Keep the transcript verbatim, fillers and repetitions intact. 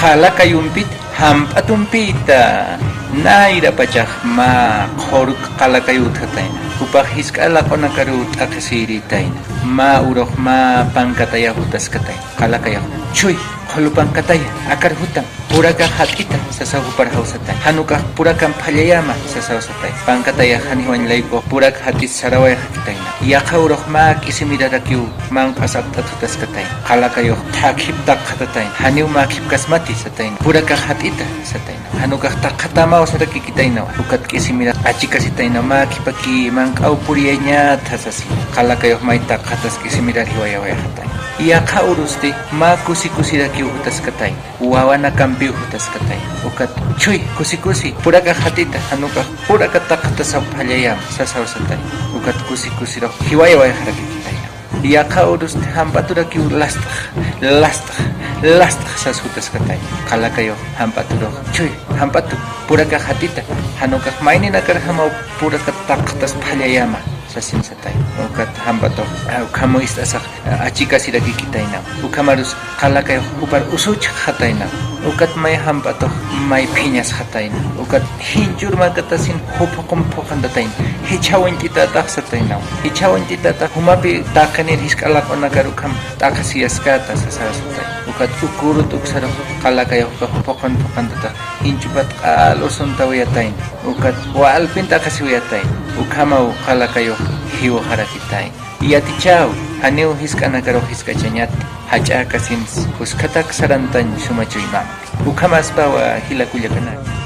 Qalakayumpit jamp'atumpita, nayra pachax mä qhuruk qalakayuw utjatayna. Jupax jisk'a laq'unakaruw t'aqhisirïtayna. Mä urux mä pankatayax jutaskatayna. Qalakayax: Chuy, qhulu pankataya, akar jutam. Purakax jat'ita, sasaw jupar jawsatay. Jan ukax purakan phallay ama, sasaw satay. Pankatayax janiwañ laykux purak jat'it sarawayxakitayna. Yaqha urux mä k'isimirarakiw manq'as apt'at jutaskatay. Qalakayux thakip taqxatatay. Janiw mäkhipkasmati satayna. Purakax jat'ita satayna. Jan ukax taqxatamaw sarakikitaynawa. Ukat k'isimirax achikasitayna, mäkhipaki manq'aw puriyañätha sasina. Qalakayux may taqxatas k'isimirar jiwayawayxatay. Yaqha urusti mä kusi kusirakiw jutaskatay. Wawanakampiw jutaskatay. Ukat: Chuy, kusi kusi, purakax jat'ita, jan ukax puraka taqxatasaw phallay ama, sasaw satay. Ukat kusi kusirux jiwayawayxarakikitayna. Yaqha urusti jamp'aturakiw last'x, last'x, last'x sas jutaskatay. Qalakayux jamp'aturux: Chuy, jamp'atu, purakax jat'ita, jan ukax mayninakar jamaw puraka taqxatas phallay ama, sasin satay. Ukat jamp'atux, ah, ukham ist'asax, ah, achikasirakikitaynaw. Ukhamarus qalakayux jupar usuchxataynaw. Ukat may jamp'atux may phiñasxatayna. Ukat jinch'ur mäkatasin jup phuqhun phuqhantatayna. Jichha uñt'itätax sataynaw. Jichha uñt'itätax, jumapi taqinir jisk'a laq'unakar ukham t'aqhisiyaskata sasaw satay. Ukat uka urut uksarux qalakayux uka jup phuqhun phuqhantatax jinch'upat q'al usuntawayatayna. Ukat walpin t'aqhisiwayatayna. Ukhamaw qalakayux jiwxarakitayna. Yatichäw, janiw jisk'anakarux jisk'achañat, jach'äkasins kuskatak sarantañ suma chuymampi. Ukhamaspawa jila kullakanaka.